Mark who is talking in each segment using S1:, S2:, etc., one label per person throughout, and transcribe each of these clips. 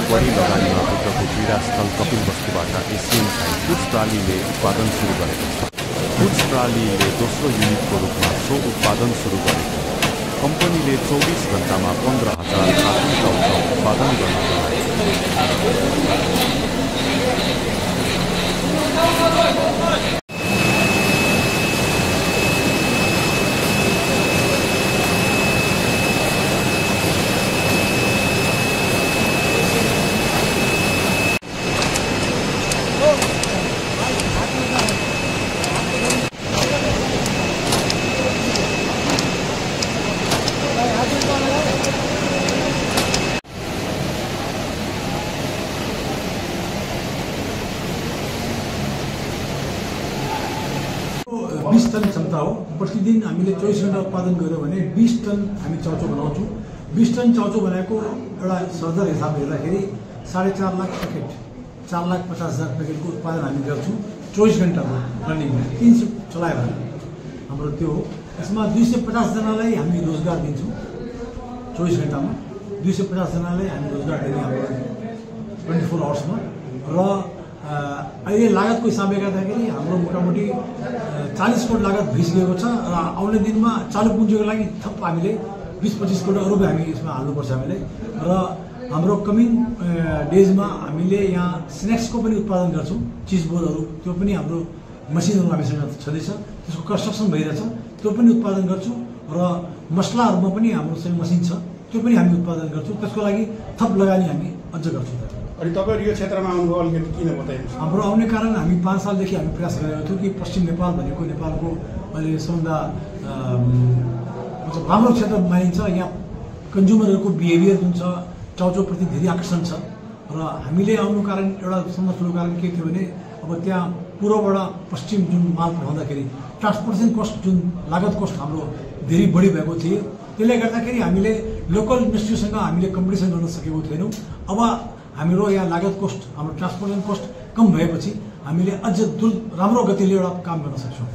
S1: बढी लगानीमा बुद्धको क्रीडास्थल कपिलवस्तुबाट एसियन थाई फुड्स प्रालीले उत्पादन सुरु गरेको छ। फुड्स प्रालीले दोस्रो युनिटको रूपमा सो उत्पादन सुरु गरेको हो। कम्पनीले 24 घण्टामा 15,000 कार्टुन चाउचाउ उत्पादन गर्न
S2: टन क्षमता हो। प्रतिदिन हामीले 24 घण्टा उत्पादन गर्यो भने 20 टन हामी चाउचाउ बनाउँछौँ। 20 टन चाउचाउ बनाएको एउटा सर्दर हिसाब हेर्दाखेरि 4.5 लाख प्याकेट 4,50,000 प्याकेटको उत्पादन हामी गर्छौँ 24 घण्टामा रनिङमा 3 शिफ्ट चलायो भने हाम्रो त्यो हो। यसमा 250 जनालाई हामी रोजगार दिन्छौँ 24 घण्टामा 250 जनालाई हामी रोजगार दिने हाम्रो 24 आवर्समा। र अहिले लागतको हिसाबले गर्दाखेरि हाम्रो मोटामोटी 40 करोड लागत भइसकेको छ र आउने दिनमा चालु पुँजीको लागि थप हामीले 20-25 करोड अरू हामी यसमा हाल्नुपर्छ हामीले। र हाम्रो कमिङ डेजमा हामीले यहाँ स्न्याक्सको पनि उत्पादन गर्छौँ। चिज बोलहरू त्यो पनि हाम्रो मसिनहरू हामीसँग छँदैछ, त्यसको कन्स्ट्रक्सन भइरहेछ, त्यो पनि उत्पादन गर्छौँ। र मसलाहरूमा पनि हाम्रोसँग मसिन छ, त्यो पनि हामी उत्पादन गर्छौँ। त्यसको लागि थप लगानी हामी अझ गर्छौँ।
S3: अनि तपाईहरु यो क्षेत्रमा आउनुभयो अलिकति किन बताइदिनुहोस्?
S2: हाम्रो आउने कारण हामी 5 सालदेखि हामी प्रयास गरेका थियौँ कि पश्चिम नेपाल भनेको नेपालको अहिले सबभन्दा मतलब राम्रो क्षेत्र मानिन्छ। यहाँ कन्ज्युमरहरूको बिहेभियर जुन छ चाउचाउप्रति धेरै आकर्षण छ। र हामीले आउनु कारण एउटा सबभन्दा ठुलो कारण के थियो भने अब त्यहाँ पूर्वबाट पश्चिम जुन माल पठाउँदाखेरि ट्रान्सपोर्टेसन कस्ट जुन लागत कस्ट हाम्रो धेरै बढी भएको थियो। त्यसले गर्दाखेरि हामीले लोकल इन्डस्ट्रीसँग हामीले कम्पिटिसन गर्न सकेको थिएनौँ। अब हाम्रो यहाँ लागत कस्ट हाम्रो ट्रान्सपोर्टेसन कस्ट कम भएपछि हामीले अझ राम्रो गतिले एउटा काम गर्न सक्छौँ।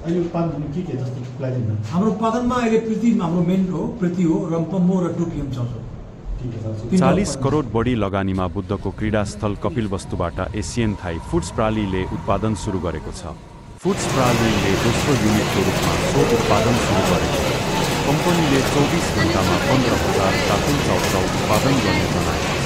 S3: अहिले उत्पादन के जस्तो खुलाइदिनु?
S2: हाम्रो उत्पादनमा अहिले प्रीति हाम्रो मेन हो, प्रीति हो, रम्पमो र 2 PM चाउचाउ।
S1: 40 करोड बढी लगानीमा बुद्धको क्रीडास्थल कपिलवस्तुबाट एसियन थाई फुड्स प्रालीले उत्पादन सुरु गरेको छ। फुड्स प्रालीले दोस्रो युनिटको रूपमा सो उत्पादन सुरु गरेको हो। कम्पनीले 24 घण्टामा 15,000 कार्टुन चाउचाउ उत्पादन गर्ने जनाएको छ।